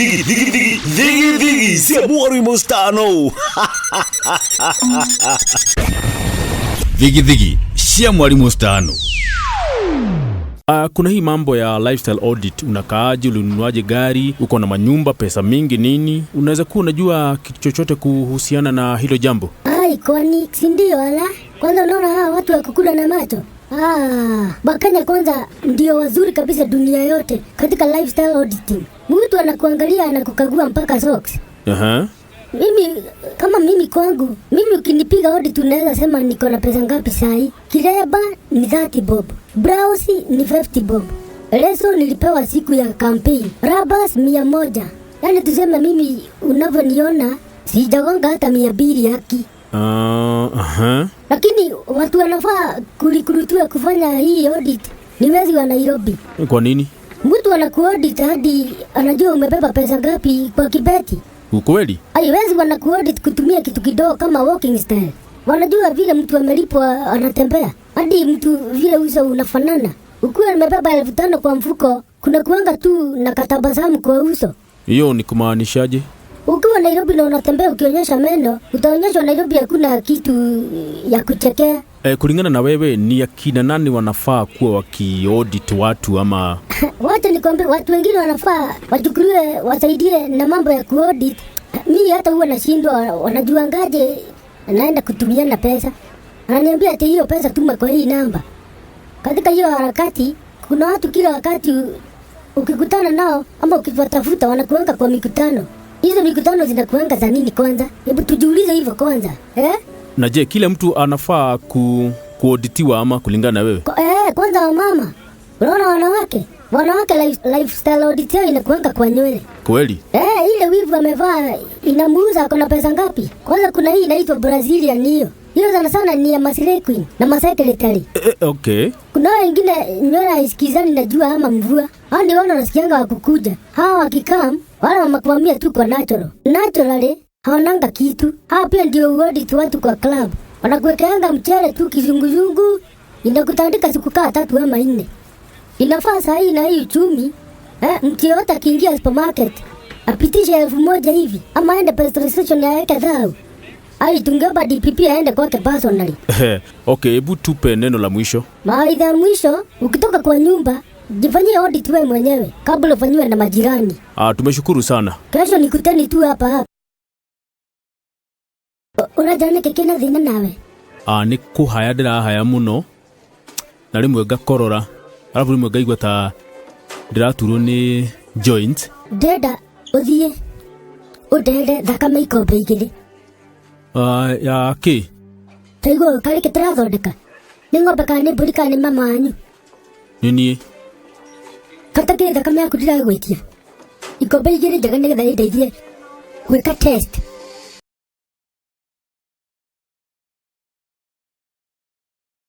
Thigi thigi thigi thigi thigi cia Mwarimu Stano. Thigi thigi cia Mwarimu Stano. Kuna hii mambo ya lifestyle audit. Unakaaje? Ulinunuaje gari? Uko na manyumba, pesa mingi nini? Unaweza kuwa unajua kitu chochote kuhusiana na hilo jambo? Ai, kwani si ndio? Ala, kwanza unaona hawa watu wa kukula na macho. Ah, Wakenya kwanza ndio wazuri kabisa dunia yote katika lifestyle auditing. Mtu anakuangalia, anakukagua mpaka socks. Mimi kama mimi kwangu, mimi ukinipiga audit unaweza sema niko na pesa ngapi sahi. Kireba ni 30 bob, blouse ni 50 bob, leso nilipewa siku ya campaign, rubbers 100. Yaani tuseme mimi unavyoniona sijagonga hata 200 haki. Lakini watu wanafaa kurecruitiwa kufanya hii audit ni wezi wa Nairobi. Kwa nini? Mtu anakuaudit hadi anajua umebeba pesa ngapi kwa kibeti. Ukweli? Haiwezi, wanakuaudit kutumia kitu kidogo kama walking style. Wanajua vile mtu amelipwa anatembea, hadi mtu vile uso unafanana. Ukiwa umebeba 5,000 kwa mfuko, kuna kuanga tu na katabasamu kwa uso. Hiyo ni kumaanishaje? Ukiwa Nairobi na unatembea ukionyesha meno, utaonyeshwa Nairobi hakuna kitu ya kuchekea. Kulingana na wewe ni akina nani wanafaa kuwa wakiaudit watu ama? Wacha nikwambie, watu wengine wanafaa wachukuliwe wasaidie na mambo ya kuaudit. Mimi hata huwa nashindwa wanajuangaje naenda kutumiana pesa. Ananiambia ati hiyo pesa tuma kwa hii namba. Katika hiyo harakati kuna watu kila wakati ukikutana nao ama ukiwatafuta wanakuanga kwa mikutano. Hizo mikutano zinakuanga za nini kwanza? Hebu tujiulize hivyo kwanza. Eh? Na je, kila mtu anafaa kuauditiwa ama kulingana na wewe? Kwanza wamama. Unaona wanawake? Wanawake lifestyle audit yao inakuanga kwa nywele. Kweli? Ile weave amevaa inamuuza ako na pesa ngapi? Kwanza kuna hii inaitwa Brazilian hiyo. Hiyo sana sana ni ya Maslay Queen na masecretary. Okay. Kuna wengine nywele haisikizani na jua ama mvua. Hao ndio wale wanasikianga wakukuja. Hawa wakikam wale wanakuambia tu kwa natural. Naturally hawananga kitu. Hawa pia ndio audit watu kwa club. Wanakuwekeanga mchele tu kizunguzungu, inakutandika siku kaa 3 ama 4. Inafaa saa hii na hii uchumi, mtu yeyote akiingia supermarket apitishe 1,000 hivi ama aende petrol station aweke dhao. Ai, tungeomba DPP aende kwake personally. Okay, hebu tupe neno la mwisho. Mawaidha ya mwisho, ukitoka kwa nyumba jifanyie audit wewe mwenyewe kabla ufanyiwe na majirani. Tumeshukuru sana. Kesho nikuteni tu hapa hapa. Unajua niki kina thina nawe? Nĩ kũhaya ndĩrahaya mũno na rĩmwe ngakorora, alafu rĩmwe ngaigua ta ndĩraturwo nĩ joint. Ndĩrenda ũthiĩ ũndere thakame ikombe 2. Ya kĩ? Taigua karĩ kĩ tũrathondeka? Nĩ ng'ombe kana nĩ mbũri kana nĩ mama wanyu? Nĩ niĩ. Kata kĩ thakame yaku ndĩragwĩtia. Ikombe 2 njega nĩgetha ĩndeithie gwĩka test.